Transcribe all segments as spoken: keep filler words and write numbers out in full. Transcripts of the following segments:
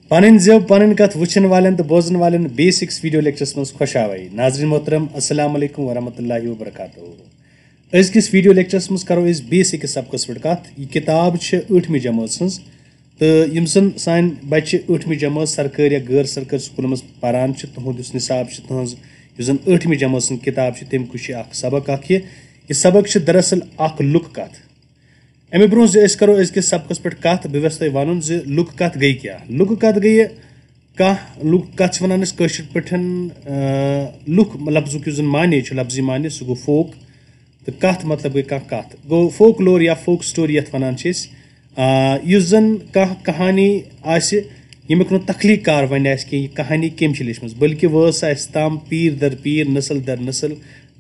پنٕنۍ زٮ۪و، پنٕنۍ کتھ وٕچھن والٮ۪ن تہٕ بوزن والٮ۪ن بیٚیِس أکِس ویڈیو لیکچرس منٛز خۄش آوے۔ ناظرین محترم، السلام علیکم ورحمۃ اللہ وبرکاتہ۔ أزکِس ویڈیو لیکچرس منٛز کرو أسۍ بیٚیِس أکِس سبقس پٮ۪ٹھ کتھ۔ یہِ کتاب چھِ ٲٹھمہِ جمٲژ ہٕنٛز، تہٕ یِم زن سانہِ بچہِ ٲٹھمہِ جمٲژ سرکٲرۍ یا غٲر سرکٲرۍ سکوٗلن منٛز پران چھِ، تُہُنٛد یُس نصاب چھُ، تُہنٛز یُس زن ٲٹھمہِ جمٲژ ہٕنٛز کتاب چھِ، تمہِ کُے چھُ اکھ سبق اکھ یہِ۔ یہِ سبق چھِ دراصل اکھ لُکہٕ کتھ۔ امہِ برونٛہہ زِ أسۍ کرو أزکِس سبقس پٮ۪ٹھ کتھ، بہٕ یژھٕ تۄہہِ ونُن زِ لُکہٕ کتھ گٔے کیٛاہ۔ لُکہٕ کتھ گٔیہِ کانٛہہ، لُکہٕ کتھ چھِ ونان أسۍ کٲشِر پٲٹھۍ، آ، لُکھ لفظُک یُس زن معنی چھُ، لفظی معنی، سُہ گوٚو فوک، تہٕ کتھ مطلب گٔے کانٛہہ کتھ۔ گوٚو فوک لور یا فوک سٹوری یتھ ونان چھِ أسۍ، آ، یُس زن کانٛہہ کہانی آسہِ، ییٚمیُک نہٕ تخلیٖق کار ونہِ آسہِ کینٛہہ، یہِ کہانی کٔمۍ چھِ لیچھمٕژ، بلکہِ وٲژ سۄ اسہِ تام پیٖر در پیٖر، نسل در نسل،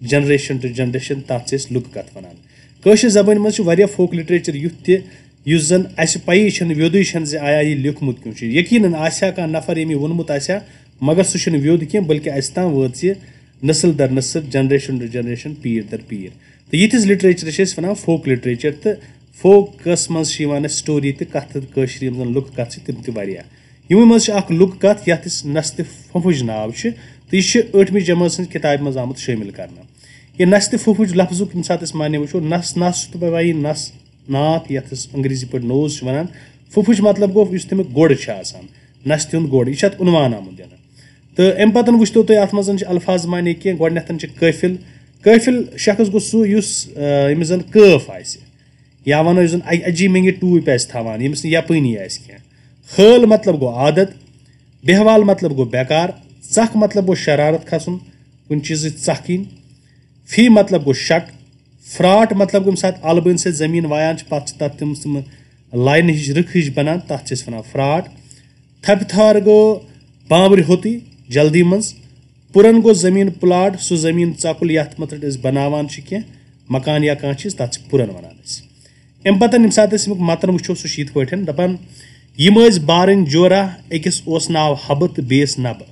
generation to generation، تتھ چھِ أسۍ لُکہٕ کتھ ونان۔ کٲشِر زبٲنۍ منٛز چھُ واریاہ فوک لٹریچر یُتھ تہِ یُس زن اسہِ پیی چھنہٕ، ویودُے چھنہٕ زِ آیا یہِ لیوٗکھمُت کیوں چھُ۔ یقیناً آسہِ ہا کانٛہہ نفر ییٚمۍ یہِ ووٚنمُت آسہِ ہا، مگر سُہ چھُنہٕ ویود کینٛہہ، بلکہِ اسہِ تام وٲژ یہِ نسل در نسل، generation to generation، پیٖر در پیٖر۔ تہٕ یِتھِس لٹریچرس چھِ أسۍ ونان فوک لٹریچر، تہٕ فوکس منٛز چھِ یِوان اسہِ سٹوری تہٕ کتھٕ، کٲشرِ یِم زن لُکہٕ کتھٕ چھِ، تِم تہِ واریاہ۔ یِمو منٛز چھِ اکھ لُکہٕ کتھ یتھ أسۍ نستِ فوفٕج ناو چھُ، تہٕ یہِ چھِ ٲٹھمہِ جمٲژ ہٕنٛز کتابہِ منٛز آمُت شٲمِل کرنہٕ۔ یہِ نستِ فوفٕج لفظُک ییٚمہِ ساتہٕ أسۍ معنی وٕچھو، نس، نس چھُ تۄہہِ پَیی، نس، ناتھ، یتھ أسۍ انگریزی پٲٹھۍ nose چھِ ونان، فوفٕج مطلب گوٚو یُس تمیُک گۄڈ چھُ آسان، نستِ ہُنٛد گۄڈ، یہِ چھُ اتھ عنوان آمُت دِنہٕ۔ تہٕ امہِ پتہٕ وٕچھتو تُہۍ اتھ منٛز چھِ الفاظ معنی کینٛہہ۔ گۄڈٕنیتھ چھِ قٲفِل۔ قٲفِل شخص گوٚو سُہ یُس، آ، ییٚمِس زن کٲف آسہِ، یا ونو یُس زن اَ-، اجی مینگہِ ٹوٗپۍ آسہِ تھاوان، ییٚمِس نہٕ یپٲنی آسہِ کینٛہہ۔ حٲل مطلب گوٚو عادت، بیہوال مطلب گوٚو بیکار، ژکھ مطلب گوٚو شرارت کھسُن، کُنہِ چیٖزٕچ ژکھ یِنۍ۔ فی مطلب گوٚو شک، فراٹ مطلب گوٚو ییٚمہِ ساتہٕ البٲنۍ سۭتۍ زٔمیٖن وایان چھِ، پتہٕ چھِ تتھ تِم، تِم لاینہٕ ہِش، رٕکھ ہِش بنان، تتھ چھِ أسۍ ونان فراٹ۔ تھپہِ تھار گوٚو بامبرِ ہوٚتُے، جلدی منٛز۔ پُرن گوٚو زٔمیٖن پلاٹ، سُہ زٔمیٖن ژکُل یتھ متعلق أسۍ بناوان چھِ کینٛہہ مکان یا کانٛہہ چیٖز، تتھ چھِ پُرن ونان أسۍ۔ امہِ پتہٕ ییٚمہِ ساتہٕ أسۍ امیُک متن وٕچھو، سُہ چھُ یِتھ پٲٹھۍ، دپان، یِم ٲسۍ بارٕنۍ جورا، أکِس اوس ناو حبہٕ تہٕ بیٚیِس نبہٕ۔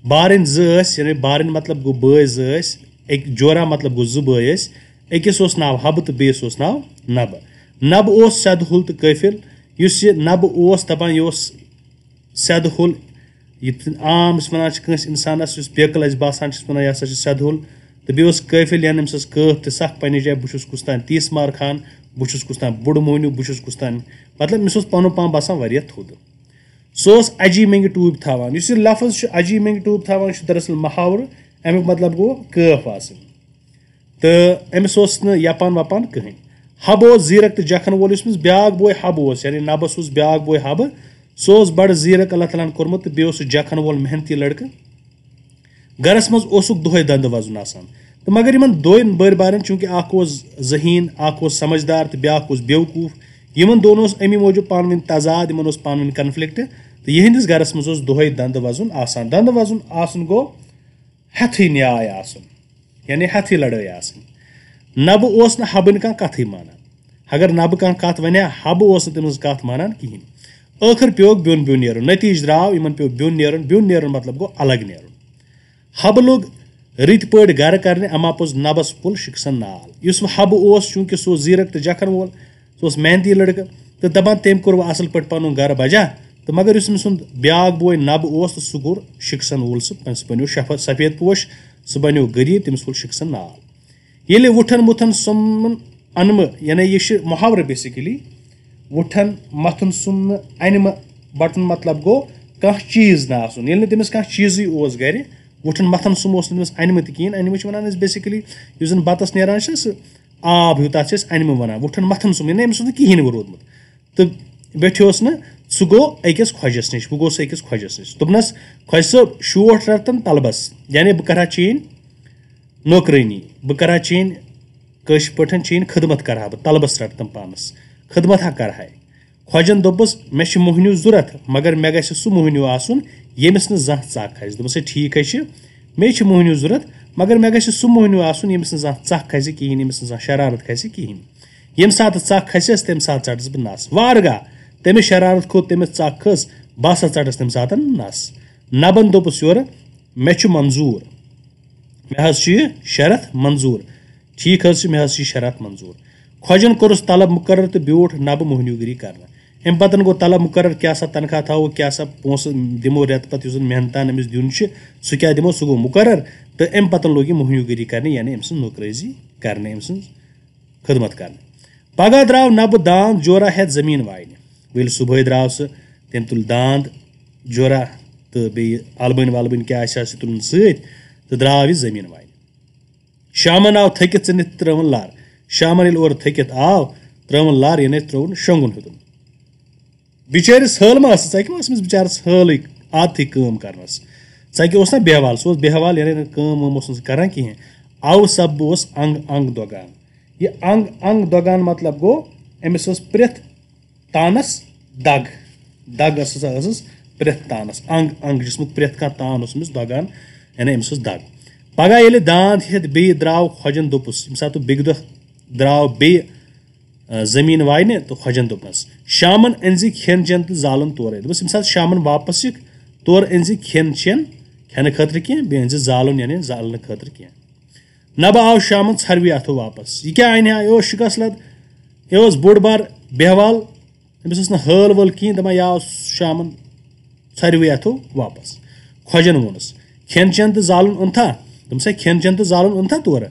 بارٕنۍ زٕ ٲسۍ، یعنی بارٕنۍ مطلب گوٚو بٲے زٕ ٲسۍ، أکۍ، جورا مطلب گوٚو زٕ بٲے ٲسۍ، أکِس اوس ناو حبہٕ تہٕ بیٚیِس اوس ناو نبہٕ۔ نبہٕ اوس سیدٕ ہُل تہٕ قٲفِل۔ یُس یہِ نبہٕ اوس، دَپان یہِ اوس سیدٕ ہُل، یہِ تہِ عام أسۍ وَنان چھِ کٲنٛسہِ اِنسانَس، یُس بیکٕل اَسہِ باسان چھِ، أسۍ وَنان یہِ ہسا چھُ سیدٕ ہُل۔ تہٕ بیٚیہِ اوس قٲفِل، یعنی أمِس ٲس کٲف تہِ سَکھ پنٛنہِ جایہِ، بہٕ چھُس کُس تام تیٖس مار خان، بہٕ چھُس کُس تام بُڈٕ موہنیوٗ، بہٕ چھُس کُس تام، مطلب أمِس اوس پَنُن پان باسان واریاہ تھوٚد۔ سُہ اوس اجی مینگہِ ٹوٗپۍ تھاوان۔ یُس یہِ لفظ چھُ، اجی مینگہِ ٹوٗپۍ تھاوان، چھُ دراصل محاورٕ، امیُک مطلب گوٚو کٲف آسٕنۍ۔ تہٕ أمِس اوس نہٕ یپان وپان کٕہٕنۍ۔ حبہٕ اوس زیرک تہٕ جکھن وول، یُس أمِس بیاکھ بوے حبہٕ اوس، یعنی نبس اوس بیاکھ بوے حبہٕ، سُہ اوس بڑٕ زیرک، اللہ تعالیٰ ہن کوٚرمُت، تہٕ بیٚیہِ اوس سُہ جکھن وول محنتی لڑکہٕ۔ گرس منٛز اوسُکھ دۄہے دندٕ وزُن آسان۔ تہٕ مگر یِمن دۄن بٔرۍ بارٮ۪ن، چوٗنٛکہِ اکھ اوس ذہیٖن، اکھ اوس سمجھدار تہٕ بیاکھ اوس بیوقوٗف، یِمن دۄن اوس اَمی موٗجوٗب پانہٕ ؤنۍ تضاد، یِمن اوس پانہٕ ؤنۍ کنفلکٹ۔ تہٕ یِہنٛدِس گرس منٛز اوس دۄہے دندٕ وزُن آسان۔ دندٕ وزُن آسُن گوٚو ہٮ۪تھٕے نیاے آسُن، یعنی ہٮ۪تھٕے لڑٲے آسٕنۍ۔ نبہٕ اوس نہٕ حبٕنۍ کانٛہہ کتھٕے مانان۔ اگر نبہٕ کانٛہہ کتھ ونہِ ہا، حبہٕ اوس نہٕ تٔمِس کتھ مانان کِہینۍ۔ ٲخٕر پیوٚوُکھ بیوٚن بیوٚن نیرُن، نتیٖجہٕ درٛاو، یِمن پیوٚو بیوٚن نیرُن۔ بیوٚن نیرُن مطلب گوٚو الگ نیرُن۔ حبہٕ لوٚگ رٕتۍ پٲٹھۍ گرٕ کرنہِ، اما پوٚز نبس پُل شِکسن نال۔ یُس وۄنۍ حبہٕ اوس، چوٗنٛکہِ سُہ اوس زیرک تہٕ جکھن وول، سُہ اوس محنتی لڑکہٕ، تہٕ دپان تٔمۍ کوٚر وۄنۍ اصل پٲٹھۍ پنُن گرٕ بجا۔ تہٕ مگر یُس أمۍ سُنٛد بیاکھ بوے نبہٕ اوس، تہٕ سُہ کوٚر شِکسن وول، سُہ، سُہ بنیو شف-، سفید پوش، سُہ بنیو غریب، تٔمِس پھوٚل شِکسن نال۔ ییٚلہِ وُٹھن مُتھن سُمن انمہٕ، یعنی یہِ چھُ محاورٕ basically، وُٹھن متھُن سُمنہٕ انمہٕ بٹُن مطلب گوٚو کانٛہہ چیٖز نہٕ آسُن۔ ییٚلہِ نہٕ تٔمِس کانٛہہ چیٖزٕے اوس گرِ، وُٹھن متھن سُمہٕ اوس نہٕ تٔمِس انمہٕ تہِ کِہیٖنۍ۔ انمہٕ چھِ ونان أسۍ basically یُس زن بتس نیران چھِ، سُہ آب ہیوٗ، تَتھ چھِ أسۍ اَنمہٕ وَنان۔ وُٹھن مَتھن سُمب، یعنی أمِس اوس نہٕ کِہیٖنۍ ووٚرمُت۔ تہٕ بیٚٹھیوس نہٕ، سُہ گوٚو أکِس خۄجَس نِش۔ وۄنۍ گوٚو سُہ أکِس خۄجَس نِش۔ دوٚپنَس، "خۄجہِ صٲب، شوٹھ رَٹتَن طلبَس، یعنی بہٕ کَرٕ ہا چٲنۍ نوکرٲنی، بہٕ کَرٕ ہا چٲنۍ، کٲشِر پٲٹھۍ چٲنۍ خدمت کَرٕ ہا بہٕ، طلبَس رَٹتَن پانَس، خدمت ہا کَرٕ ہاے۔" خۄجَن دوٚپُس، "مےٚ چھِ موٚہنیوٗ ضوٚرَتھ، مگر مےٚ گژھِ سُہ موٚہنیوٗ آسُن، ییٚمِس نہٕ زانٛہہ ژَکھ کھسہِ۔" دوٚپُس، "ہے، ٹھیٖک ہے چھِ، مےٚ چھِ موٚہنیوٗ ضوٚرَتھ، مگر مےٚ گژھِ سُہ موٚہنیوٗ آسُن، ییٚمِس نہٕ زانٛہہ ژَکھ کھسہِ کِہیٖنۍ، ییٚمِس نہٕ زانٛہہ شرارت کھسہِ کِہیٖنۍ۔ ییٚمہِ ساتہٕ ژَکھ کھسٮ۪س، تَمہِ ساتہٕ ژَٹَس بہٕ نَس۔ وارٕ گاہ تٔمِس شرارت کھوٚت، تٔمِس ژَکھ کھٔژ، بہٕ ہسا ژَٹَس تَمہِ ساتہٕ نَس۔" نَبَن دوٚپُس یورٕ، "مےٚ چھُ منظوٗر۔" مےٚ حظ چھُ یہِ شرط منظوٗر۔ ٹھیٖک حظ چھُ، مےٚ حظ چھُ یہِ شرط منظوٗر۔ خۄجَن کوٚرُس طلب مُقرر تہٕ بیوٗٹھ نَبہٕ موٚہنیوٗ گِری کرنہٕ۔ اَمہِ پَتہٕ گوٚو طلب مُقرر، کیٛاہ سا تنخواہ تھاوو، کیٛاہ سا پونٛسہٕ دِمو رٮ۪تہٕ پَتہٕ، یُس زَن محنتان أمِس دیُن چھُ، سُہ کیٛاہ دِمو، سُہ گوٚو مُقرر۔ تہٕ اَمہِ پَتہٕ لوٚگ یہِ مۄہنیوٗگٔری کَرنہِ، یعنی أمۍ سٕنٛز نوکرٲزی کَرنہِ، أمۍ سٕنٛز خدمت کَرنہِ۔ پگاہ درٛاو نبہٕ داند جورا ہٮ۪تھ زٔمیٖن واینہِ۔ وۄنۍ ییٚلہِ صُبحٲے درٛاو سُہ، تٔمۍ تُل داند جورا تہٕ بیٚیہِ اَلبٲنۍ وَلبٲنۍ کیٛاہ آسہِ ہا، سُہ تُلُن سۭتۍ تہٕ درٛاو یہِ زٔمیٖن واینہِ۔ شامن آو تھٔکِتھ ژٕ نِتھ ترٲوٕن لر۔ شامن ییٚلہِ اورٕ تھٔکِتھ آو، ترٲوٕن لر، یعنی ترٛووُن شۄنٛگُن ہیوٚتُن۔ بِچٲرِس ہٲل ما ٲسٕس؟ ژَکہِ ما ٲس أمِس بِچارَس ہٲلٕے عادتھٕے کٲم کرنَس؟ ژَکہِ اوس نہ بیہوال، سُہ اوس بیہوال، یعنی نہٕ کٲم وٲم اوس نہٕ سُہ کران کِہیٖنۍ۔ اَوٕ سببہٕ اوس انٛگ انٛگ دۄگان۔ یہِ انٛگ انٛگ دۄگان مطلب گوٚو، أمِس ٲس پرٛٮ۪تھ تانَس دَگ۔ دَگ ٲس ہسا ٲسٕس پرٛٮ۪تھ تانَس، انٛگ انٛگ، جسمُک پرٛٮ۪تھ کانٛہہ تان اوس أمِس دۄگان، یعنی أمِس ٲس دَگ۔ پگاہ ییٚلہِ داند ہیٚتھ بیٚیہِ درٛاو خۄجَن، دوٚپُس، ییٚمہِ ساتہٕ تہٕ بیٚکہِ دۄہ درٛاو بیٚیہِ، آ، زٔمیٖن واینہِ تہٕ خۄجَن دوٚپنَس، "شامَن أنۍ زِ کھٮ۪ن چٮ۪ن تہٕ زالُن تورَے۔" دوٚپُس، "ییٚمہِ ساتہٕ شامَن واپَس یِکھ، تورٕ أنۍ زِ کھٮ۪ن چٮ۪ن کھٮ۪نہٕ خٲطرٕ کینٛہہ، بیٚیہِ أنۍ زِ زالُن، یعنی زالنہٕ خٲطرٕ کینٛہہ۔" نبہٕ آو شامَن ژھرِوٕے اَتھو واپَس۔ یہِ کیٛاہ اَنہِ ہا؟ یہِ اوس شِکَس لد، یہِ اوس بوٚڑ بار بیہوال، أمِس ٲس نہٕ ہٲل وٲل کِہیٖنۍ، دَپان، "یہِ آو شامَن ژھرِوٕے اَتھو واپَس۔" خۄجَن ووٚنُس، "کھٮ۪ن چٮ۪ن تہٕ زالُن اوٚنتھا؟" دوٚپمَس، "ہے، کھٮ۪ن چٮ۪ن تہٕ زالُن اوٚنتھا تورٕ؟"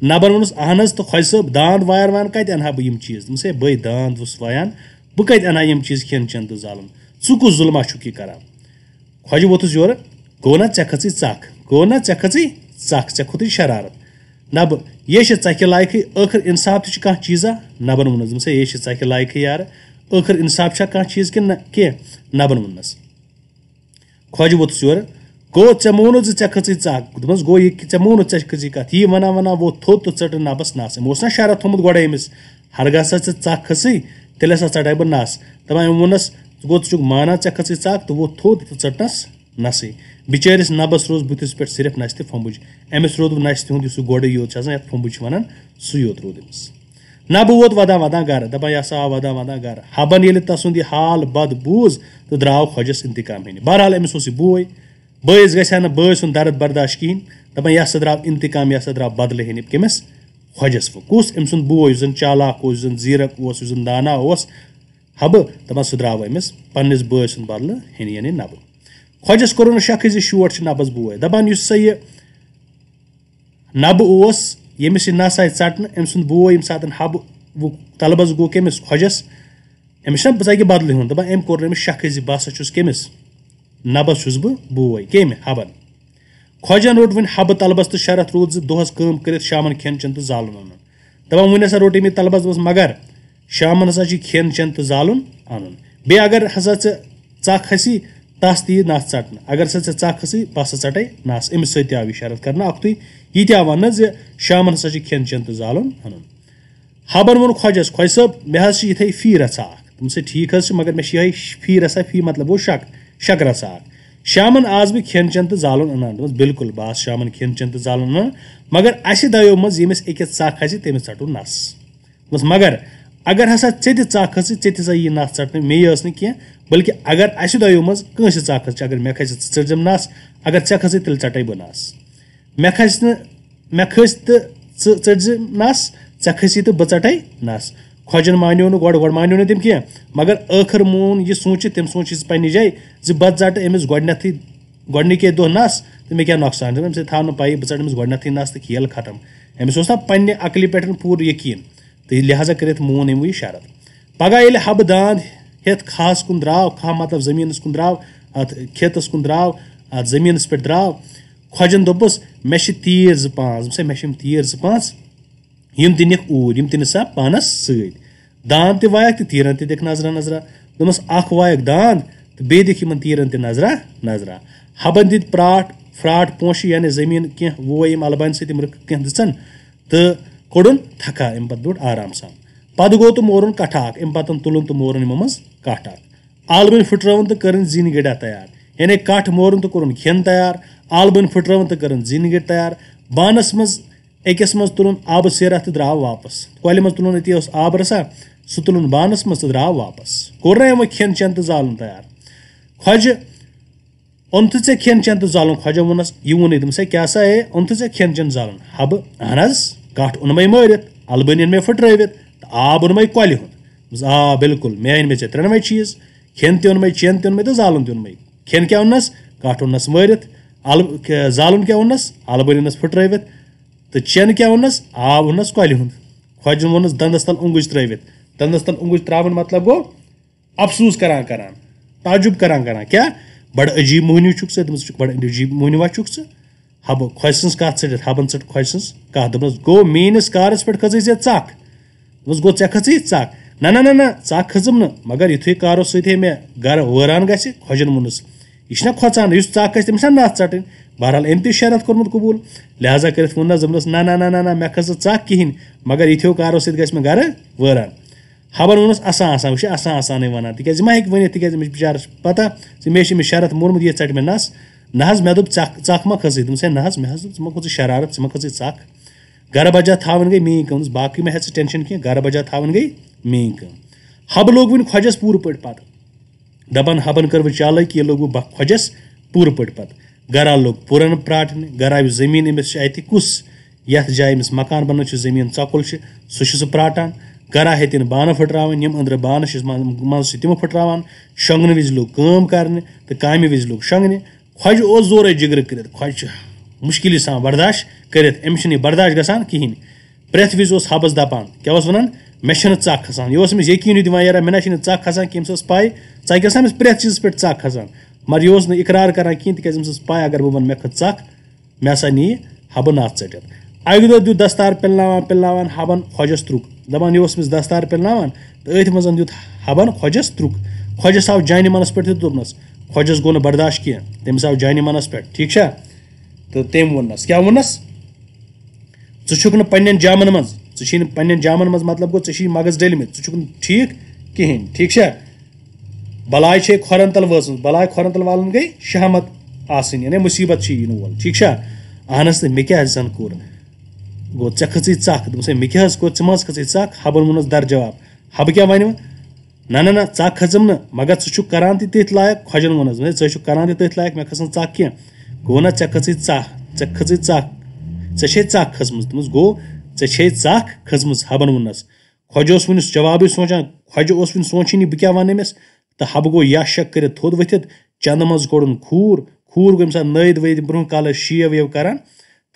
نبَن ووٚنُس، "اہن حظ، تہٕ خۄجہِ صٲب، داند وارِ وان کَتہِ اَنہٕ ہا بہٕ یِم چیٖز؟" دوٚپمَس، "ہے، بٔے داند وُس وایان، بہٕ کَتہِ اَنہٕ ہا یِم چیٖز کھٮ۪ن چٮ۪ن تہٕ زالُن؟ ژٕ کُس ظُلما چھُکھ یہِ کران؟" خۄجہِ ووٚتھُس یورٕ، "گوٚو نا ژےٚ کھٔژٕے ژَکھ؟ گوٚو نا ژےٚ کھٔژٕے ژَکھ؟ ژےٚ کھوٚتُے شرارت؟ نہ بہٕ، یے چھِ ژَکہِ لایقٕے، ٲخٕر اِنصاف تہِ چھُ کانٛہہ چیٖزا؟" نبَن ووٚنُس، دوٚپمَس، "ہے، یے چھِ ژَکہِ لایقٕے یارٕ، ٲخٕر اِنصاف چھا کانٛہہ چیٖز کِنہٕ نہ کینٛہہ؟" نبَن ووٚننَس۔ خۄجہِ ووٚتھُس یورٕ، "گوٚو ژےٚ مونُتھ زِ ژےٚ کھٔژٕے ژَکھ؟" دوٚپمَس، "گوٚو یہِ کہِ ژےٚ مونُتھ ژےٚ کھٔژٕے کَتھ؟" یی وَنان وَنان ووٚتھ تھوٚد تہٕ ژٔٹٕن نَبَس نَس۔ أمۍ اوس نہ شرط تھوٚمُت گۄڈَے أمِس، "ہرگاہ سا ژےٚ ژَکھ کھٔژٕے، تیٚلہِ ہسا ژَٹَے بہٕ نَس۔" دَپان أمۍ ووٚننَس، "گوٚو ژٕ چھُکھ مانان ژےٚ کھٔژٕے ژَکھ؟" تہٕ ووٚتھ تھوٚد تہٕ ژٔٹنَس نَسٕے۔ بِچٲرِس نَبَس روز بٕتھِس پٮ۪ٹھ صرف نَستہِ پھۄمبٕج۔ أمِس روٗد وۄنۍ نَستہِ ہُنٛد یُس سُہ گۄڈَے یوت چھُ آسان، یَتھ پھۄمبٕج چھِ وَنان، سُے یوت روٗد أمِس۔ نبہٕ ووت وَدان وَدان گَرٕ، دَپان، یہِ ہسا آو وَدان وَدان گَرٕ۔ حبَن ییٚلہِ تَسُنٛد یہِ حال بد بوٗز تہٕ درٛاو خۄجَس اِنتِقام ہیٚنہِ۔ بہرحال، أمِس اوس یہِ بوے، بٲیِس گژھِ ہا نہٕ بٲے سُنٛد درد برداش کِہیٖنۍ۔ دَپان، یہِ ہسا درٛاو اِنتِقام، یہِ ہسا درٛاو بدلہٕ ہیٚنہِ کٔمِس؟ خۄجَس۔ وۄنۍ کُس أمۍ سُنٛد بوے، یُس زَن چالاک اوس، یُس زَن زیٖرَک اوس، یُس زَن دانا اوس، حبہٕ، دَپان، سُہ درٛاو أمِس پنٛنِس بٲے سُنٛد بدلہٕ ہیٚنہِ، یعنی نبہٕ۔ خۄجَس کوٚرُن نہٕ شکھٕے زِ شوٹھ چھُ نبَس بوے۔ دَپان، یُس سا یہِ نبہٕ اوس، ییٚمِس یہِ نَس آیہِ ژَٹنہٕ، أمۍ سُنٛد بوے ییٚمہِ ساتہٕ حبہٕ وُ-، طلبَس گوٚو کٔمِس؟ خۄجَس۔ أمِس چھُنہ بہٕ ژَکہِ بدلہٕ ہیوٚن، دَپان، أمۍ کوٚر نہٕ أمِس شکھٕے زِ بہٕ ہسا چھُس کٔمِس؟ نبَس چھُس بہٕ بوے۔ کٔمۍ؟ حبَن۔ خۄجَن روٚٹ وۄنۍ حبہٕ طلبَس تہٕ شرط روٗد زِ دۄہَس کٲم کٔرِتھ شامَن کھٮ۪ن چٮ۪ن تہٕ زالُن اَنُن۔ دَپان، وۄنۍ ہسا روٚٹ أمۍ یہِ طلبَس، دوٚپمَس، مگر شامَن ہسا چھُ کھٮ۪ن چٮ۪ن تہٕ زالُن اَنُن۔ بیٚیہِ اگر ہسا ژےٚ ژَکھ کھسی، تَس تہِ یی نَس ژَٹنہٕ۔ اگر ہسا ژےٚ ژَکھ کھسی، بہٕ ہسا ژَٹَے نَس۔ أمِس سۭتۍ تہِ آو یہِ شرط کرنہٕ اَکھتُے۔ یہِ تہِ آو وَننہٕ زِ شامَن ہسا چھُ کھٮ۪ن چٮ۪ن تہٕ زالُن اَنُن۔ حبَن ووٚن خۄجَس، خۄجہِ صٲب، مےٚ حظ چھِ یِتھَے فی رَژھا اَکھ۔ دوٚپمَس، ہے، ٹھیٖک حظ چھُ، مگر مےٚ چھِ یِہوٚے فی رَژھا، فی مطلب گوٚو شک، شک رَژھا اَکھ۔ شامَن آس بہٕ کھٮ۪ن چٮ۪ن تہٕ زالُن اَنان۔ دوٚپمَس، بِلکُل، بہٕ آسہٕ شامَن کھٮ۪ن چٮ۪ن تہٕ زالُن اَنان، مگر اَسہِ دۄیو منٛز ییٚمِس أکِس ژَکھ کھسہِ، تٔمِس ژَٹو نَس۔ دوٚپمَس، مگر اگر ہسا ژےٚ تہِ ژَکھ کھٔژٕے، ژےٚ تہِ سا یی نَس ژَٹنہٕ، مے یٲژ نہٕ کینٛہہ، بلکہِ اگر اَسہِ دۄیو منٛز کٲنٛسہِ ژَکھ کھٔژ، اگر مےٚ کھسہِ، ژٕ ژٔٹزٮ۪م نَس، اگر ژےٚ کھٔژٕے، تیٚلہِ ژَٹَے بہٕ نَس۔ مےٚ کھسہِ نہٕ، مےٚ کھٔسۍ تہٕ ژٕ ژٔٹۍ زِ نَس، ژےٚ کھٔسی تہٕ بہٕ ژَٹَے نَس۔ خۄجَن مانیو نہٕ گۄڈٕ، گۄڈٕ مانیو نہٕ تٔمۍ کینٛہہ، مگر ٲخٕر مون یہِ سوٗنٛچِتھ، تٔمۍ سوٗنٛچ یہِ پنٛنہِ جایہِ زِ بہٕ ژَٹہٕ أمِس گۄڈٕنٮ۪تھٕے، گۄڈٕنِکے دۄہ نَس، تہٕ مےٚ کیٛاہ نۄقصان چھُ؟ أمِس تھاو نہٕ پَیی، بہٕ ژَٹہٕ أمِس گۄڈٕنٮ۪تھٕے نَس تہٕ کھیل ختم۔ أمِس اوس نا پنٛنہِ عقلہِ پٮ۪ٹھ پوٗرٕ یقیٖن، تہٕ لہذا کٔرِتھ مون أمۍ وۄنۍ یہِ شرط۔ پگاہ ییٚلہِ حبہٕ داند ہیٚتھ کھاہَس کُن درٛاو، کھاہ مطلب زٔمیٖنَس کُن درٛاو، اَتھ کھیتَس کُن درٛاو، اَتھ زٔمیٖنَس پٮ۪ٹھ درٛاو، خۄجَن دوٚپُس، "مےٚ چھِ تیٖر زٕ پانٛژھ۔" دوٚپُس، "ہے، مےٚ چھِ یِم تیٖر زٕ پانٛژھ، یِم تہِ نِکھ اوٗرۍ، یِم تہِ نہِ سا پانَس سۭتۍ۔ داند تہِ وایَکھ تہٕ تیٖرَن تہِ دِکھ نظرا نظرا۔" دوٚپمَس، "اَکھ وایَکھ داند تہٕ بیٚیہِ دِکھ یِمَن تیٖرَن تہِ نظرا نظرا۔" حبَن دِتۍ پراٹھ، فراٹھ پونٛسہٕ، یعنی زٔمیٖن کینٛہہ ووے أمۍ اَلبانہِ سۭتۍ، أمۍ رٕکھ کینٛہہ دِژَن تہٕ کوٚڑُن تھکھا اَمہِ پَتہٕ بیوٗٹھ آرام سان۔ پَتہٕ گوٚو تہٕ مورُن کَٹھٕ اَکھ، اَمہِ پَتہٕ تُلُن تہٕ مورُن یِمو منٛز کَٹھ اَکھ۔ آلبَنۍ پھٕٹرٲوٕن تہٕ کٔرٕن زِنۍ گٔڑا تیار، یعنی کَٹھ مورُن تہٕ کوٚرُن کھٮ۪ن تیار، آلبَنۍ پھٕٹرٲوٕن تہٕ کٔرٕن زِنۍ گٔڑ تیار۔ بانَس منٛز أکِس منٛز تُلُن آبہٕ سیرا تہٕ درٛاو واپَس۔ کۄلہِ منٛز تُلُن أتی اوس آبہٕ رَسا، سُہ تُلُن بانَس منٛز تہٕ درٛاو واپَس۔ کوٚر نہ یِمو کھٮ۪ن چٮ۪ن تہٕ زالُن تیار۔ خۄجہِ، اوٚن تہٕ ژےٚ کھٮ۪ن چٮ۪ن تہٕ زالُن؟ خۄجَن ووٚننَس، یہِ ووٚنُے، دوٚپمَس، ہے، کیٛاہ سا ہے، اوٚن تہٕ ژےٚ کھٮ۪ن چٮ۪ن زالُن؟ حبہٕ، اہن حظ، کَٹھ اوٚن مَے مٲرِتھ، اَلبٲنِیَن مےٚ پھٕٹرٲوِتھ تہٕ آب اوٚن مَے کۄلہِ ہُنٛد۔ دوٚپمَس، "آ، بِلکُل، مےٚ أنۍ مےٚ ژےٚ ترٛٮ۪نوَے چیٖز، کھٮ۪ن تہِ اوٚن مَے، چٮ۪ن تہِ اوٚن مَے تہٕ زالُن تہِ اوٚن مَے۔" کھٮ۪ن کیٛاہ اوٚننَس؟ کَٹھ اوٚننَس مٲرِتھ، اَلہٕ، کہِ-، زالُن کیٛاہ اوٚننَس؟ اَلہٕ بٔرِنَس پھٕٹرٲوِتھ۔ تہٕ چٮ۪ن کیٛاہ اوٚننَس؟ آب اوٚننَس کۄلہِ ہُنٛد۔ خۄجَن ووٚننَس دَنٛدَس تَل اوٚنٛگٕج ترٛٲوِتھ۔ دَنٛدَس تَل اوٚنٛگٕج ترٛاوُن مطلب گوٚو افسوٗس کَران کَران، تعجب کَران کَران، کیٛاہ بَڑٕ عجیٖب موٚہنیوٗ چھُکھ ژٕ؟ دوٚپمَس، "ژٕ چھُکھ بَڑٕ عجیٖب موٚہنیوٗ چھُکھ ژٕ؟" حبہٕ خۄجہِ سٕنٛز کَتھ ژٔٹِتھ، حبَن ژٔٹ خۄجہِ سٕنٛز کَتھ، دوٚپنَس، "گوٚو میٛٲنِس کارَس پٮ۪ٹھ کھٔژٕے ژےٚ ژَکھ؟" دوٚپمَس، "گوٚو ژےٚ کھٔژٕے ژَکھ؟" "نہ، نہ، نہ، نہ، ژَکھ کھٔژٕم نہٕ، مگر یُتھُے کارو سۭتۍ ہے مےٚ گَرٕ وٲران گژھِ۔" خۄجَن ووٚنُس، "یہِ چھِنہ کھۄژان، یُس ژَکھ کھژِ، تٔمِس چھِنہ نَس ژَٹٕنۍ؟" بہرحال، أمۍ تہِ شرط کوٚرمُت قبوٗل، لہذا کٔرِتھ ووٚننَس، دوٚپنَس، "نہ، نہ، نہ، نہ، نہ، مےٚ کھٔژ نہٕ ژَکھ کِہیٖنۍ، مگر یِتھیو کارو سۭتۍ گژھِ مےٚ گَرٕ وٲران۔" حبَن ووٚنُس، "اَسان، اَسان، وٕچھ، اَسان، اَسانٕے وَنان، تِکیٛازِ یہِ ما ہیٚکہِ ؤنِتھ، تِکیٛازِ أمِس بِچارَس چھِ پَتہ زِ مےٚ چھِ أمِس شرط موٚرمُت، یہِ ژَٹہِ مےٚ نَس۔ نہ حظ، مےٚ دوٚپ، ژَکھ، ژَکھ ما کھٔژٕے؟" دوٚپمَس، "ہے نہ حظ، مےٚ حظ دوٚپ، ژٕ ما کھوٚژُے شرارت، ژٕ ما کھوٚژٕے ژَکھ؟" گَرٕ بَجا تھاوٕنۍ گٔے میٛٲنۍ کٲم، دوٚپمَس، "باقٕے مہ ہےٚ ژٕ ٹٮ۪نشَن کینٛہہ، گَرٕ بَجا تھاوٕنۍ گٔے میٛٲنۍ کٲم۔" حبہٕ لوٚگ وٕنہِ خۄجَس پوٗرٕ پٲٹھۍ پَتہٕ۔ دَپان حبَن کٔر وۄنۍ چالٲکی، یہِ لوٚگ وۄنۍ بَ-، خۄجَس پوٗرٕ پٲٹھۍ پَتہٕ۔ گَرا لوٚگ پُرَن پرٛاٹنہِ، گَرا یُس زٔمیٖن أمِس چھِ اَتہِ کُس، یَتھ جایہِ أمِس مکان بَنان چھُ، زٔمیٖن ژۄکُل چھِ، سُہ چھُ سُہ پرٛاٹان۔ گَرا ہیٚتِن بانہٕ پھٕٹراوٕنۍ، یِم أنٛدرٕ بانہٕ چھِس منٛز، منٛز چھِ تِم پھٕٹراوان۔ شۄنٛگنہٕ وِزِ لوٚگ کٲم کَرنہِ تہٕ کامہِ وِزِ لوٚگ شۄنٛگنہِ۔ خۄجہِ اوس زورَے جِگرٕ کٔرِتھ، خۄجہِ چھُ مُشکِلی سان برداش کٔرِتھ، أمِس چھُنہٕ یہِ برداش گژھان کِہیٖنۍ۔ پرٛٮ۪تھ وِزِ اوس حبَس دَپان، کیٛاہ اوس وَنان؟ "مےٚ چھَنہٕ ژَکھ کھَسان۔" یہِ اوس أمِس یقیٖنٕے دِوان، "یارا، مےٚ نہ چھِنہٕ ژَکھ کھَسان کینٛہہ، أمِس ٲس پَے، ژَکہِ ٲس أمِس پرٛٮ۪تھ چیٖزَس پٮ۪ٹھ ژَکھ کھَسان۔" مگر یہِ اوس نہٕ اقرار کَران کِہیٖنۍ، تِکیٛازِ أمِس ٲس پَے، اگر بہٕ وَنہٕ، "مےٚ کھٔژ ژَکھ"، مےٚ ہسا نِیہِ حبہٕ نَس ژٔٹِتھ۔ اَکہِ دۄہ دیُت دستار پِلناوان پِلناوان حبَن خۄجَس ترُک۔ دَپان، یہِ اوس أمِس دستار پِلناوان تہٕ أتھۍ منٛز دیُت حبَن خۄجَس ترُک۔ خۄجَس آو جانہِ منَس پٮ۪ٹھ تہِ دوٚپنَس۔ خۄجَس گوٚو نہٕ برداش کینٛہہ، تٔمِس آو جانہِ منَس پٮ۪ٹھ، ٹھیٖک چھا؟ تہٕ تٔمۍ ووٚننَس، کیٛاہ ووٚننَس؟ "ژٕ چھُکھ نہٕ پنٛنٮ۪ن جامَن منٛز، ژٕ چھی نہٕ پنٛنٮ۪ن جامَن منٛز، مطلب گوٚو، ژےٚ چھی مغز ڈٔلمٕتۍ، ژٕ چھُکھ نہٕ ٹھیٖک کِہیٖنۍ، ٹھیٖک چھا؟ بَلاے چھے کھۄرَن تَل وٲژمٕژ، بَلاے کھۄرَن تَل والُن گٔے شہمت آسٕنۍ، یعنی مُصیٖبت چھِ یِنہٕ وول، ٹھیٖک چھا؟" اہن حظ، تہٕ مےٚ کیٛاہ زَن کوٚر؟ گوٚو، ژےٚ کھٔژٕے ژَکھ۔ دوٚپمَس، "ہے، مےٚ کیٛاہ حظ کوٚر؟ ژٕ ما حظ کھٔژٕے ژَکھ؟" حبَن ووٚنُس در جواب۔ حبہٕ کیٛاہ وَنہِ وۄنۍ؟ "نہ، نہ، نہ، ژَکھ کھٔژٕم نہٕ، مگر ژٕ چھُکھ کَران تہِ تٔتھۍ لایق۔" خۄجَن ووٚنُس، "ہے، ژٕ چھُکھ کَران تہِ تٔتھۍ لایق، مےٚ کھٔژ نہٕ ژَکھ کینٛہہ۔" گوٚو نہ، ژےٚ کھٔژٕے ژَکھ، ژےٚ کھٔژٕے ژَکھ، ژےٚ چھے ژَکھ کھٔژمٕژ۔ دوٚپمَس، "گوٚو، ژےٚ چھے ژَکھ کھٔژمٕژ؟" حبَن ووٚننَس۔ خۄجہِ اوس وٕنہِ جوابٕے سونٛچان، خۄجہِ اوس وٕنہِ سونٛچٲنی، بہٕ کیٛاہ وَنہٕ أمِس؟ تہٕ حبہٕ گوٚو یا شک کٔرِتھ تھوٚد ؤتھِتھ، چندٕ منٛز کوٚڑُن کھوٗر۔ کھوٗر گوٚو ییٚمہِ ساتہٕ نٲوِتھ ؤوِتھ برٛونٛہہ کالہٕ شیو ویو کران،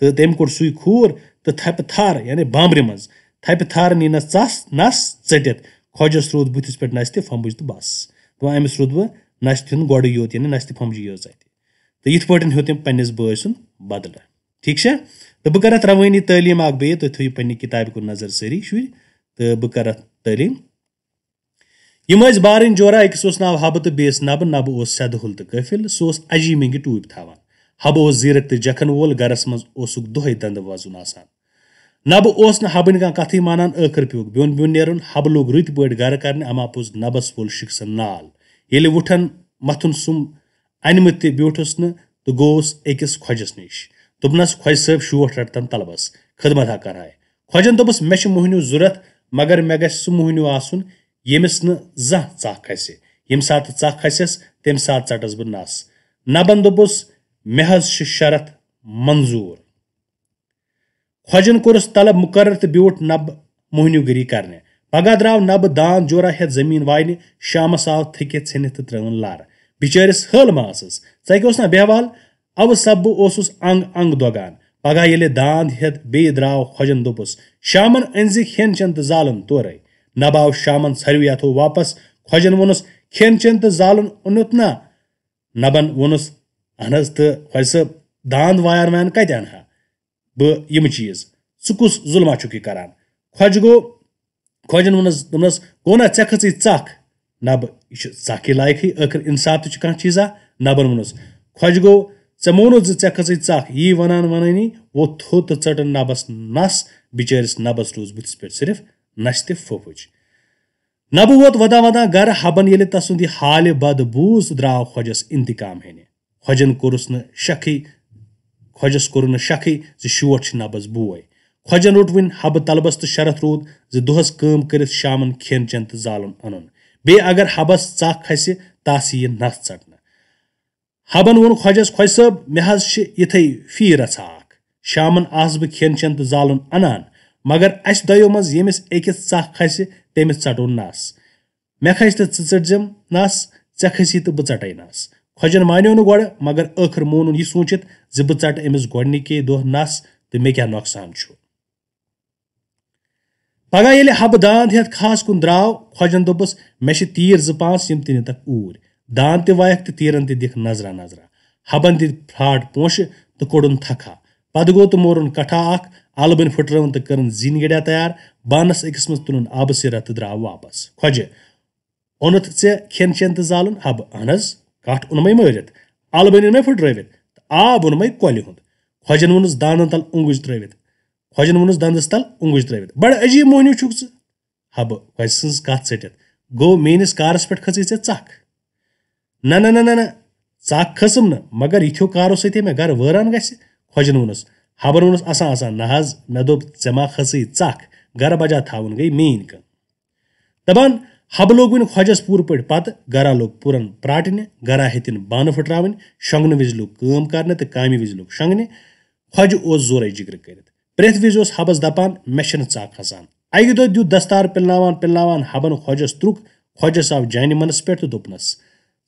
تہٕ تٔمۍ کوٚڑ سُے کھوٗر تہٕ تھپہِ تھر، یعنی بامبرِ منٛز تھپہِ تھر نِنَس ژَس نَس ژٔٹِتھ۔ خۄجَس روٗد بٕتھِس پٮ۪ٹھ نَستہِ پھمبٕج تہٕ بَس۔ دَپان، أمِس روٗد وۄنۍ نَستہِ ہُنٛد گۄڈٕ یوت، یعنی نَستہِ پھمبجہِ یٲژ اَتہِ۔ تہٕ یِتھ پٲٹھۍ ہیوٚت تٔمۍ پنٛنِس بٲے سُنٛد بدلہٕ۔ ٹھیٖک چھا؟ تہٕ بہٕ کَرٕ اَتھ روٲنی تعلیٖم اَکھ بیٚیہِ، تُہۍ تھٲیِو پنٛنہِ کِتابہِ کُن نظر سٲری شُرۍ، تہٕ بہٕ کَرٕ اَتھ تعلیٖم۔ یِم ٲسۍ بارٕنۍ جورا، أکِس اوس ناو حبہٕ تہٕ بیٚیِس نبہٕ۔ نبہٕ اوس سیدٕ ہُل تہٕ کٲفِل، سُہ اوس اجی مِنٛگہِ ٹوٗپۍ تھاوان۔ حبہٕ اوس زیٖرک تہٕ جکھن وول، گرس منٛز اوسُکھ دۄہے دندٕ وۄزُن آسان۔ نبہٕ اوس نہٕ حبٕنۍ کانٛہہ کتھٕے مانان، ٲخٕر پیوٚوُکھ بیوٚن بیوٚن نیرُن۔ حبہٕ لوٚگ رُتۍ پٲٹھۍ گرٕ کرنہِ، اما پوٚز نبس وول شِکسن نال۔ ییٚلہِ وُٹھن متھُن سُم انمہٕ تہِ بیوٗٹھُس نہٕ تہٕ گوٚوُس أکِس خۄجس نِش۔ دوٚپنس، "خۄجہِ صٲب، شوٹھ رٹتن طلبس، خدمت ہا کرہاے۔" خۄجن دوٚپُس، "مےٚ چھُ موہنیوٗ ضوٚرتھ، مگر مےٚ گژھِ سُہ موہنیوٗ آسُن، ییٚمِس نہٕ زانٛہہ ژکھ کھسہِ۔ ییٚمہِ ساتہٕ ژکھ کھسٮ۪س، تَمہِ ساتہٕ ژٹس بہٕ نس۔" نبن دوٚپُس، "مےٚ حض چھُ شرط منظوٗر۔" خۄجن کوٚرُس طلب مُقرر تہٕ بیوٗٹھ نبہٕ موہنیوٗ گٔری کرنہِ۔ پگاہ درٛاو نبہٕ داند جورا ہٮ۪تھ زٔمیٖن واینہِ، شامس آو تھٔکِتھ ژھیٚنِتھ تہٕ ترٲوٕن لر۔ بِچٲرِس ہٲل ما ٲسٕس؟ ژکہِ اوس نا بیہوال؟ اوٕ سببہٕ اوسُس انگ انگ دۄگان۔ پگاہ ییٚلہِ داند ہٮ۪تھ بیٚیہِ درٛاو خۄجن، دوٚپُس، "شامن أنۍ زِ کھٮ۪ن چٮ۪ن تہٕ زالُن تورے۔" نبہٕ آو شامن ژھرِوٕے اَتھو واپس۔ خۄجن ووٚنُس، "کھٮ۪ن چٮ۪ن تہٕ زالُن اوٚنُتھ نا؟" نبن ووٚنُس، "اہن حض، تہٕ خۄجہِ صٲب، داند وایان وایان کتہِ انہٕ ہا بہٕ یِم چیٖز؟ ژٕ کُس ظُلما چھُکھ یہِ کران؟" خۄجہِ گوٚو، خۄجن ووٚنُس، دوٚپنس، "گوٚو نا ژےٚ کھٔژٕے ژکھ؟" نبہٕ، یہِ چھُ ژکھ یہِ لایقٕے، ٲخٕر انصاف تہِ چھُ کانٛہہ چیٖزا۔ نبن ووٚنُس، خۄجہِ گوٚو، "ژےٚ مونُتھ زِ ژےٚ کھٔژٕے ژکھ؟" یی ونان ونٲنی ووٚتھ تھوٚد تہٕ ژٔٹٕن نبس نس۔ بِچٲرِس نبس روٗز بٕتھِس پٮ۪ٹھ صرف نستہِ پھوٚپھٕچ۔ نبہٕ ووت ودان ودان گرٕ۔ حبن ییٚلہِ تسُنٛد یہِ حالہِ بد بوٗز، درٛاو خۄجس انتقام ہینہِ۔ خۄجن کوٚرُس نہٕ شکھٕے، خۄجس کوٚر نہٕ شکھٕے زِ شوٹھ چھُ نبس بوے۔ خۄجن روٚٹ وُنہِ حبہٕ طلبس تہٕ شرط روٗد زِ دۄہس کٲم کٔرِتھ شامن کھٮ۪ن چٮ۪ن تہٕ زالُن انُن۔ بیٚیہِ اگر حبس ژکھ کھسہِ، تس یِیہِ نس ژٹنہٕ۔ حبن ووٚن خۄجس، "خۄجہِ صٲب، مےٚ حض چھِ یِتھے فی رژھا اکھ۔ شامن آسہٕ بہٕ کھٮ۪ن چٮ۪ن تہٕ زالُن انان، مگر اسہِ دۄیو منٛز ییٚمِس أکِس ژکھ کھسہِ، تٔمِس ژٹو نس۔" مےٚ کھسہِ تہٕ ژٕ ژٔٹزٮ۪م نس، ژےٚ کھسی تہٕ بہٕ ژٹے نس۔ خۄجن مانیو نہٕ گۄڈٕ، مگر ٲخٕر مونُن یہِ سوٗنچِتھ زِ بہٕ ژٹہٕ أمِس گۄڈنِکے دۄہ نس تہٕ مےٚ کیٛاہ نۄقصان چھُ۔ پگاہ ییٚلہِ حبہٕ داند ہٮ۪تھ کھہس کُن درٛاو، خۄجن دوٚپُس، "مےٚ چھِ تیٖر زٕ پانٛژھ، یِم تہِ نِتکھ اوٗرۍ۔" داند تہِ وایکھ تہٕ تیٖرن تہِ دِکھ نظرا نظرا۔ حبن دِتۍ پھراٹ پونٛشہِ تہٕ کوٚڑُن تھکھا۔ پتہٕ گوٚو تہٕ مورُن کٹھا اکھ، الہٕ بٔنۍ پھُٹرٲوٕن تہٕ کٔرٕن زِنۍ گڑیا تیار۔ بانس أکِس منٛز تُلُن آبہٕ سِرا تہٕ درٛاو واپس۔ خۄجہِ، اوٚنُتھ ژےٚ کھٮ۪ن چٮ۪ن تہٕ زالُن؟ حبہٕ، اہن حظ، کٹھ اوٚنمَے مٲرِتھ، الہٕ بٔنۍ اوٚنمَے پھُٹرٲوِتھ، تہٕ آب اوٚنمَے کۄلہِ ہُنٛد۔ خۄجن ووٚنُس داندن تل اونٛگُج ترٲوِتھ۔ خۄجن ووٚنُس دندس تل اونٛگُج ترٲوِتھ۔ بڑٕ عجیب موہنیو چھُکھ ژٕ۔ حبہٕ، خۄجہِ سٕنٛز کتھ ژٔٹِتھ، گوٚو میٲنِس کارس پٮ۪ٹھ کھٔژٕے ژےٚ ژکھ؟ نہ، نہ، نہ، نہ، نہ، ژکھ کھٔژٕم نہٕ، مگر یِتھیو کارو سۭتۍ ہے مےٚ گرٕ وٲران گژھِ۔ خۄجن ووٚنُس۔ حبن ووٚنُس اسان اسان، نہ حظ، مےٚ دوٚپ ژےٚ ما کھٔژٕے ژکھ، گرٕ بجا تھاوُن گٔے میٲنۍ کٲم۔ دپان، حبہٕ لوٚگ وۄنۍ خۄجس پوٗرٕ پٲٹھۍ پتہٕ، گرا لوٚگ پُرن پراٹنہِ، گرا ہیٚتِن بانہٕ پھٕٹراوٕنۍ، شۄنٛگنہٕ وِزِ لوٚگ کٲم کرنہِ تہٕ کامہِ وِزِ لوٚگ شۄنٛگنہِ۔ خۄجہِ اوس زورے جِگرٕ کٔرِتھ۔ پرٛٮ۪تھ وِزِ اوس حبس دپان، "مےٚ چھنہٕ ژکھ کھسان۔" اکہِ دۄہ دیُت دستار پِلناوان پِلناوان حبن خۄجس ترُک۔ خۄجس آو جانہِ منس پٮ۪ٹھ تہٕ دوٚپنس،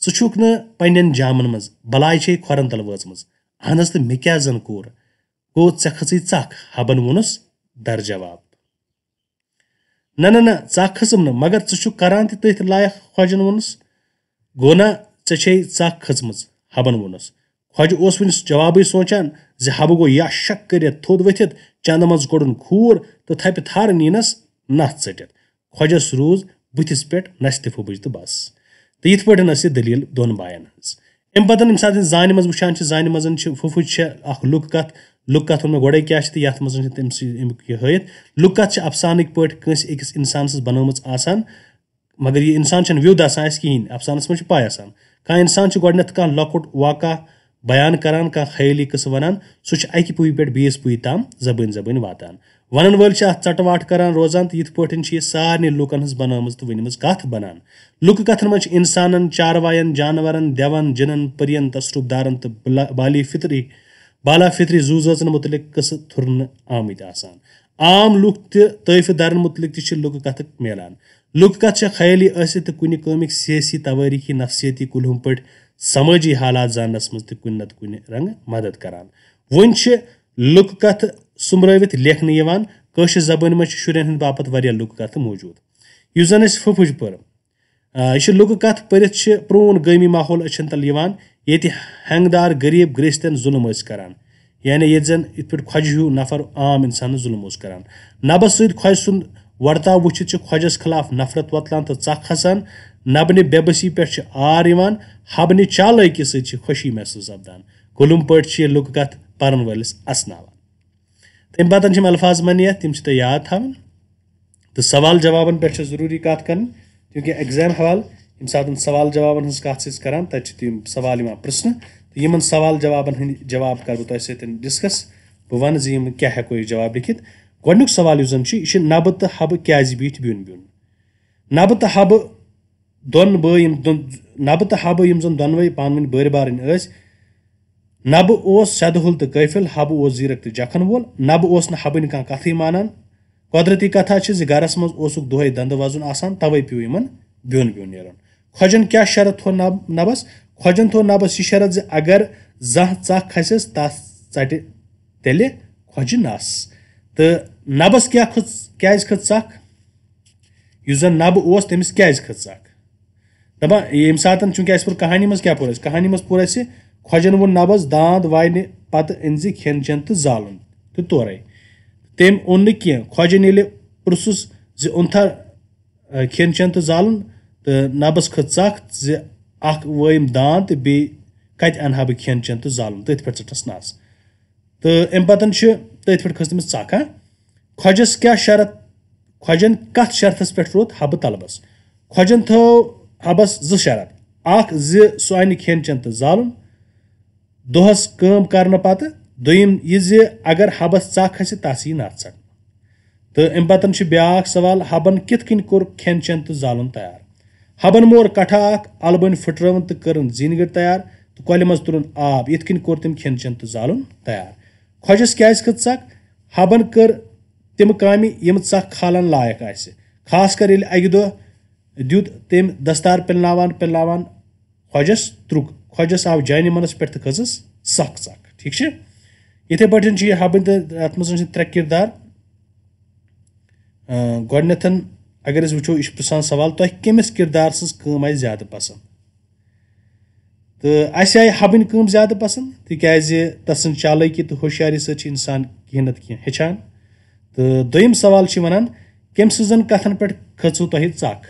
"ژٕ چھُکھ نہٕ پننٮ۪ن جامن منٛز، بلاے چھے کھۄرن تل وٲژمٕژ۔" "اہن حظ، تہٕ مےٚ کیٛاہ زن کوٚر؟" "گوٚو ژےٚ کھٔژٕے ژکھ؟" حبن ووٚنُس در جواب۔ "نہ، نہ، نہ، ژکھ کھٔژٕم نہٕ، مگر ژٕ چھُکھ کران تہِ تٔتھۍ لایق۔" خۄجن ووٚنُس۔ "گوٚو نا، ژےٚ چھے ژکھ کھٔژمٕژ؟" حبن ووٚنُس۔ خۄجہِ اوس وُنہِ جوابٕے سونچان زِ حبہٕ گوٚو یا شک کٔرِتھ تھوٚد ؤتھِتھ، چندٕ منٛز کوٚڑُن کھوٗر تہٕ تھپہِ تھارٕ نینس نس ژٔٹِتھ۔ خۄجس روٗز بٕتھِس پٮ۪ٹھ نستہِ پھُبٕج تہٕ بس۔ تہٕ یِتھ پٲٹھۍ ٲس یہِ دٔلیٖل دۄن باین ہٕنٛز۔ اَمہِ پتہٕ ییٚمہِ ساتہٕ أسۍ زانہِ منٛز وٕچھان چھِ، زانہِ منٛز چھِ پھُپھٕج چھےٚ اکھ لُکہٕ کتھ۔ لُکہٕ کتھ ووٚن مےٚ گۄڈے کیٛاہ چھِ تہٕ یتھ منٛز چھِ تٔمۍ سٕے اَمیُک یہِ ہٲیِتھ۔ لُکہٕ کتھ چھِ افسانٕکۍ پٲٹھۍ کٲنٛسہِ أکِس انسان سٕنٛز بنٲومٕژ آسان، مگر یہِ انسان چھُنہٕ وِیُد آسان اَسہِ کِہیٖنۍ، افسانس منٛز چھِ پاے آسان۔ کانٛہہ انسان چھُ گۄڈٕنٮ۪تھ کانٛہہ لۄکُٹ واقعہ بیان کران، کانٛہہ خیٲلی قصہٕ ونان، سُہ چھُ اکہِ پُیہِ پٮ۪ٹھ بیٚیِس پُیہِ تام زبٲنۍ زبٲنۍ واتان۔ ونن وٲلۍ چھِ اتھ ژٹہٕ واٹھ کران روزان تہٕ یِتھ پٲٹھۍ چھِ یہِ سارنٕے لوٗکن ہٕنٛز بنٲومٕژ تہٕ ؤنمٕژ کتھ بنان۔ لوٗکہٕ کتھن منٛز چھِ انسانن، چاروایَن، جانورن، دیون، جِنن، پٔرین، تصرف دارن تہٕ بلا-، بالی فطری، بالا فطری زُو زٲژن مُتعلق قصہٕ تھُرنہٕ آمٕتۍ آسان۔ عام لوٗکھ تہٕ طٲیفہٕ دارن مُتعلق تہِ چھِ لوٗکہٕ کتھٕ میلان۔ لوٗکہٕ کتھ چھےٚ خیٲلی ٲسِتھ تہٕ کُنہِ قٲمٕکۍ سیٲسی، توٲریٖخی، نفسیٲتی کُلہُم پٲٹھۍ سمٲجی حالات زاننس منٛز تہِ کُنہِ نتہٕ کُنہِ رنگہٕ مدد کران۔ وۄنۍ چھِ لوٗکہٕ کتھٕ سُمبرٲوِتھ لیکھنہٕ یِوان۔ کٲشِر زبٲنۍ منٛز چھِ شُرٮ۪ن ہٕنٛدِ باپتھ واریاہ لوٗکہٕ کتھٕ موجود۔ یُس زن أسۍ پھُپھٕج پٔر۔ آ، یہِ چھِ لُکہٕ کتھ پٔرِتھ چھِ پرٛون گٲمی ماحول أچھن تل یِوان، ییٚتہِ ہٮ۪نٛگدار غریٖب گرٛیستٮ۪ن ظُلم ٲسۍ کران، یعنی ییٚتہِ زن یِتھ پٲٹھۍ خۄجہِ ہیوٗ نفر عام انسانس ظُلم اوس کران۔ نبس سۭتۍ خۄجہِ سُنٛد ورتاو وٕچھِتھ چھِ خۄجس خلاف نفرت وۄتلان تہٕ ژکھ کھسان۔ نبنہِ بے بسی پٮ۪ٹھ چھِ عار یِوان، حبنہِ چالٲکی سۭتۍ چھِ خوشی محسوٗس سپدان۔ کُلُم پٲٹھۍ چھِ یہِ لُکہٕ کتھ پرن وٲلِس اسناوان۔ تَمہِ پتہٕ چھِ یِم الفاظ منیت، تِم چھِ تۄہہِ یاد تھاوٕنۍ۔ تہٕ سوال جوابن پٮ۪ٹھ چھِ ضروٗری کتھ کرٕنۍ، کیونکہ ایگزام حوالہٕ ییٚمہِ ساتہٕ سوال جوابن ہٕنٛز کتھ چھِ أسۍ کران، تتہِ چھِ تِم سوال یِوان پرژھنہٕ، تہٕ یِمن سوال جوابن ہٕنٛدۍ جواب کرٕ بہٕ تۄہہِ سۭتۍ ڈسکس۔ بہٕ ونہٕ زِ یِم کیٛاہ ہٮ۪کو أسۍ جواب لیکھِتھ۔ گۄڈٕنیُک سوال یُس زن چھُ، یہِ چھُ، نبہٕ تہٕ حبہٕ کیٛازِ بیٖٹھۍ بیوٚن بیوٚن؟ نبہٕ تہٕ حبہٕ دۄن بٲے یِم دۄن، نبہٕ تہٕ حبہٕ یِم زن دۄنوَے پانہٕ ؤنۍ بٲرۍ بارٕنۍ ٲسۍ، نبہٕ اوس سیدٕ ہُل تہٕ قٲفِل، حبہٕ اوس زیٖرک تہٕ جکھن وول۔ نبہٕ اوس نہٕ حبٕنۍ کانٛہہ کتھٕے مانان۔ قۄدرتی کتھا چھِ زِ گرس منٛز اوسُکھ دۄہے دندٕ وزُن آسان، توے پیوٚو یِمن بیوٚن بیوٚن نیرُن۔ خۄجن کیٛاہ شرط تھوٚو نب-، نبس؟ خۄجن تھوٚو نبس یہِ شرط زِ اگر زانٛہہ ژکھ کھسٮ۪س، تس ژٹہِ تیٚلہِ خۄجہِ نس۔ تہٕ نبس کیٛاہ کھٔژ، کیٛازِ کھٔژ ژکھ؟ یُس زن نبہٕ اوس، تٔمِس کیٛازِ کھٔژ ژکھ؟ دپان، ییٚمہِ ساتہٕ، چوٗنٛکہِ اَسہِ پوٚر کہانی منٛز کیٛاہ پوٚر اَسہِ؟ کہانی منٛز پوٚر اَسہِ، خۄجن ووٚن نبس، "دانٛد واینہِ پتہٕ أنۍ زِ کھٮ۪ن چٮ۪ن تہٕ زالُن تہٕ تورے۔" تٔمۍ اوٚن نہٕ کینٛہہ۔ خۄجن ییٚلہِ پرٛژھُس زِ، "اوٚنتھا، اَ، کھٮ۪ن چٮ۪ن تہٕ زالُن؟" تہٕ نبس کھٔژ ژکھ زِ، "اکھ وٲیِم دانٛد تہٕ بیٚیہِ کتہِ انہٕ ہا بہٕ کھٮ۪ن چٮ۪ن تہٕ زالُن؟" تٔتھۍ پٮ۪ٹھ ژٔٹنس نس۔ تہٕ اَمہِ پتہٕ چھِ تٔتھۍ پٮ۪ٹھ کھٔژ تٔمِس ژکھ، ہا؟ خۄجس کیٛاہ شرط؟ خۄجن کتھ شرطس پٮ۪ٹھ روٚٹ حبہٕ طلبس؟ خۄجن تھٲو حبس زٕ شرط۔ اکھ زِ سُہ انہِ کھٮ۪ن چٮ۪ن تہٕ زالُن دۄہس کٲم کرنہٕ پتہٕ۔ دوٚیِم یہِ زِ اگر حبس ژکھ کھسہِ، تس یی نس ژٹنہٕ۔ تہٕ اَمہِ پتہٕ چھُ بیٛاکھ سوال، حبن کِتھ کٔنۍ کوٚر کھٮ۪ن چٮ۪ن تہٕ زالُن تیار؟ حبن مور کٹھا اکھ، الہٕ بٲنۍ پھٕٹرٲوٕن تہٕ کٔرٕن زِنۍ گٔر تیار، تہٕ کۄلہِ منٛز تُلُن آب۔ یِتھ کٔنۍ کوٚر تٔمۍ کھٮ۪ن چٮ۪ن تہٕ زالُن تیار۔ خۄجس کیٛازِ کھٔژ ژکھ؟ حبن کٔر تِم کامہِ، یِم ژکھ کھالن لایق آسہِ، خاص کر ییٚلہِ اکہِ دۄہ دیُت تٔمۍ دستار پِلناوان پِلناوان خۄجَس ترُک۔ خۄجَس آو جانہِ منَس پٮ۪ٹھ تہٕ کھٔژٕس سَکھ ژَکھ۔ ٹھیٖک چھِ؟ یِتھَے پٲٹھۍ چھِ یہِ حَبٕنۍ تہٕ اَتھ منٛز چھِ ترٛےٚ کِردار۔ آ، گۄڈٕنٮ۪تھ اگر أسۍ وٕچھو، یہِ چھُ پرٛژھان سوال، تۄہہِ کٔمِس کِردار سٕنٛز کٲم آیہِ زیادٕ پَسنٛد؟ تہٕ اَسہِ آیہِ حَبٕنۍ کٲم زیادٕ پَسنٛد، تِکیٛازِ تَسٕنٛز چالٲکی تہٕ ہوشیٲری سۭتۍ چھِ اِنسان کینٛہہ نَتہٕ کینٛہہ ہیٚچھان۔ تہٕ دوٚیِم سوال چھِ وَنان، کٔمۍ سٕنٛزَن کَتھَن پٮ۪ٹھ کھٔژوٕ تۄہہِ ژَکھ؟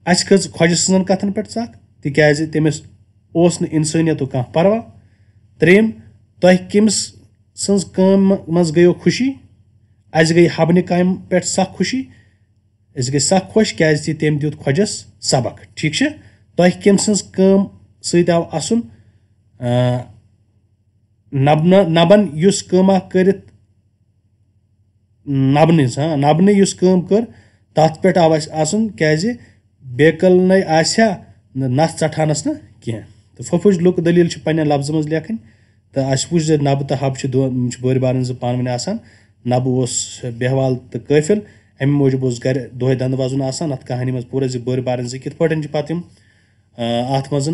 اَسہِ کھٔژ خۄجہِ سٕنٛزَن کَتھَن پٮ۪ٹھ ژَکھ، تِکیٛازِ تٔمِس اوس نہٕ اِنسٲنیتُک کانٛہہ پَروا۔ ترٛیٚیِم، تۄہہِ کٔمِس سٕنٛز کٲم منٛز گٔیو خوشی؟ اَسہِ گٔے حَبنہِ کامہِ پٮ۪ٹھ سَکھ خوشی۔ أسۍ گٔے سَکھ خۄش، کیٛازِ تہِ تٔمۍ دیُت خۄجَس سبق۔ ٹھیٖک چھِ؟ تۄہہِ کٔمۍ سٕنٛز کٲم سۭتۍ آو اَسُن، آ، نَبنہٕ، نَبَن یُس کٲم اَکھ کٔرِتھ، نَبنہٕ، ہاں، نَبنہٕ یُس کٲم کٔر، تَتھ پٮ۪ٹھ آو اَسہِ اَسُن، کیٛازِ بیکَل نَے آسہِ ہا نہٕ نَس ژَٹہانَس نہٕ کینٛہہ۔ تہٕ فوٚفٕج لُکہٕ دٔلیٖل چھِ پنٛنٮ۪ن لفظن منٛز لیکھٕنۍ۔ تہٕ اَسہِ وٕچھ زِ نَبہٕ تہٕ حَب چھِ دو-، یِم چھِ بٲرۍ بارٕنۍ زٕ پانہٕ ؤنۍ آسان۔ نَبہٕ اوس بیہوال تہٕ قٲفِل، اَمہِ موٗجوٗب اوس گَرِ دۄہَے دَنٛدٕ وَزُن آسان۔ اَتھ کہانی منٛز پوٗرٕ زِ بٲرۍ بارٕنۍ زٕ کِتھ پٲٹھۍ چھِ پَتہٕ یِم، آ، اَتھ منٛز،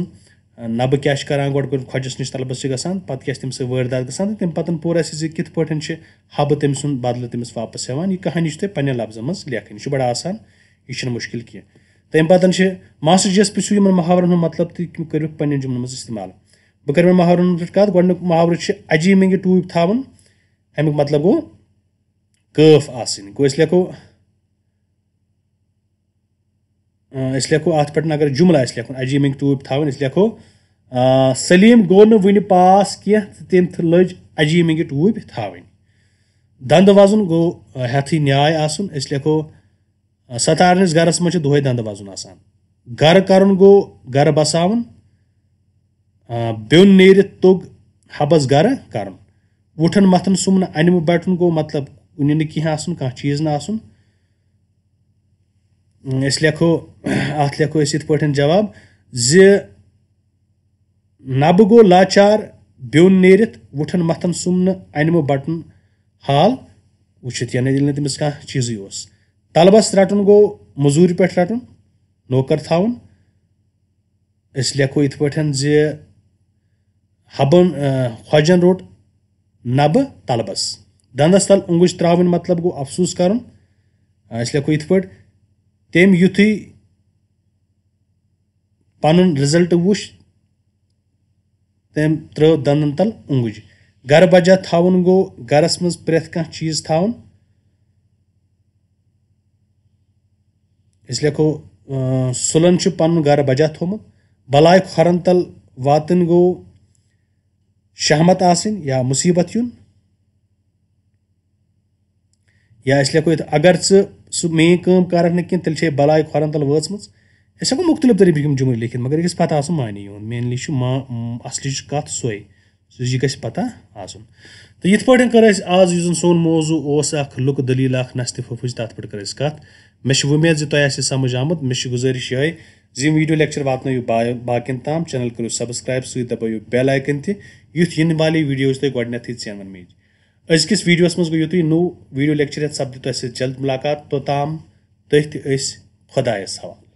آ، نَبہٕ کیٛاہ چھِ کَران، گۄڈٕ گۄڈٕ خۄجَس نِش طلبَس چھِ گژھان، پَتہٕ کیٛاہ چھِ تٔمِس سۭتۍ وٲردات گژھان، تہٕ تَمہِ پَتہٕ پوٗرٕ اَسہِ زِ کِتھ پٲٹھۍ چھِ حَبہٕ تٔمۍ سُنٛد بدلہٕ تٔمِس واپَس ہٮ۪وان۔ یہِ کہانی چھِ تۄہہِ پنٛنٮ۪ن لفظن منٛز لیکھٕنۍ، یہِ چھُ بَڑٕ آسان، یہِ چھُنہٕ مُشکِل کینٛہہ۔ تَمہِ پَتہٕ چھِ ماسٹر جی یَس پرٛژھِو یِمَن محاورَن ہُنٛد مطلب تہٕ تِم کٔرِو پنٛنٮ۪ن جُملَن منٛز استعمال۔ بہٕ کَرٕ یِمَن محاورَن پٮ۪ٹھ کَتھ۔ گۄڈٕنیُک محاورٕ چھِ اَجی مِنٛگہِ ٹوٗپۍ تھاوُن۔ اَمیُک مطلب گوٚو کٲف آسٕنۍ۔ گوٚو أسۍ لیکھو، آ، أسۍ لیکھو اَتھ پٮ۪ٹھ اگر جُملہٕ آسہِ لیکھُن، اَجی مِنٛگہِ ٹوٗپۍ تھاوٕنۍ، أسۍ لیکھو، آ، سلیٖم گوٚو نہٕ وُنہِ پاس کینٛہہ تہٕ تٔمۍ تھٲ-، لٔج اَجی مِنٛگہِ ٹوٗپۍ تھاوٕنۍ۔ دَنٛدٕ وَزُن گوٚو، آ، ہٮ۪تھٕے نیاے آسُن۔ أسۍ لیکھو، آ، ستارنِس گَرَس منٛز چھِ دۄہَے دَنٛدٕ وَزُن آسان۔ گَرٕ کَرُن گوٚو گَرٕ بَساوُن۔ آ، بیوٚن نیٖرِتھ توٚگ حَبَس گَرٕ کَرُن۔ وُٹھَن مَتھَن سُمنہٕ اَنِمہٕ بَٹُن گوٚو مطلب کُنہِ نہٕ کینٛہہ آسُن، کانٛہہ چیٖز نہٕ آسُن۔ أسۍ لیکھو، اَتھ لیکھو أسۍ یِتھ پٲٹھۍ جواب زِ نَبہٕ گوٚو لاچار، بیوٚن نیٖرِتھ، وُٹھَن مَتھَن سُمنہٕ اَنِمہٕ بَٹُن حال وٕچھِتھ، یعنی ییٚلہِ نہٕ تٔمِس کانٛہہ چیٖزٕے اوس۔ طلبَس رَٹُن گوٚو مٔزوٗرِ پٮ۪ٹھ رَٹُن، نوکَر تھاوُن۔ أسۍ لیکھو یِتھ پٲٹھۍ زِ حَبَن، آ، خۄجَن روٚٹ نَبہٕ طلبَس۔ دَنٛدَس تَل اوٚنٛگُج ترٛاوٕنۍ مطلب گوٚو اَفسوٗس کَرُن۔ آ، أسۍ لیکھو یِتھ پٲٹھۍ، تٔمۍ یُتھُے پَنُن result وٕچھ، تٔمۍ ترٛٲو دَنٛدَن تَل اوٚنٛگُج۔ گَرٕ بَجا تھاوُن گوٚو گَرَس منٛز پرٛٮ۪تھ کانٛہہ چیٖز تھاوُن۔ أسۍ لیکھو، آ، سُلَن چھُ پَنُن گَرٕ بَجا تھوٚومُت۔ بَلاے کھۄرَن تَل واتٕنۍ گوٚو شہمت آسٕنۍ یا مُصیٖبت یُن۔ یا أسۍ لیکھو یِتھ، اگر ژٕ سُہ میٛٲنۍ کٲم کَرَکھ نہٕ کینٛہہ، تیٚلہِ چھے بَلاے کھۄرَن تَل وٲژمٕژ۔ أسۍ ہٮ۪کو مُختٔلِف طریٖقہٕ یِم جُملہٕ لیکھِتھ، مگر یہِ گژھِ پَتہ آسُن معنی یِہُنٛد۔ Mainly چھُ ما-، م-، اَصلی چھُ کَتھ سۄے، سُہ یہِ گژھِ پَتہ آسُن۔ تہٕ یِتھ پٲٹھۍ کٔر اَسہِ آز، یُس زَن سون موضوع اوس، اَکھ لُکہٕ دٔلیٖل، اَکھ نَستہِ فوٚفٕج، تَتھ پٮ۪ٹھ کٔر اَسہِ کَتھ۔ مےٚ چھِ وۄمید زِ تۄہہِ آسہِ یہِ سَمٕجھ آمُت۔ مےٚ چھِ گُزٲرِش یِہوٚے زِ یِم video lecture واتنٲیِو با-، باقیَن تام، channel کٔرِو subscribe، سۭتۍ دَبٲیِو bell icon تہِ، یُتھ یِنہٕ والے videos تۄہہِ گۄڈٕنٮ۪تھٕے ژینوَن مِلہِ۔ أزکِس videoس منٛز گوٚو یُتُے۔ نوٚو video lecture ہٮ۪تھ سپدِ تۄہہِ سۭتۍ جلد مُلاقات۔ توٚتام تٔتھۍ أسۍ خۄدایَس حوالہٕ۔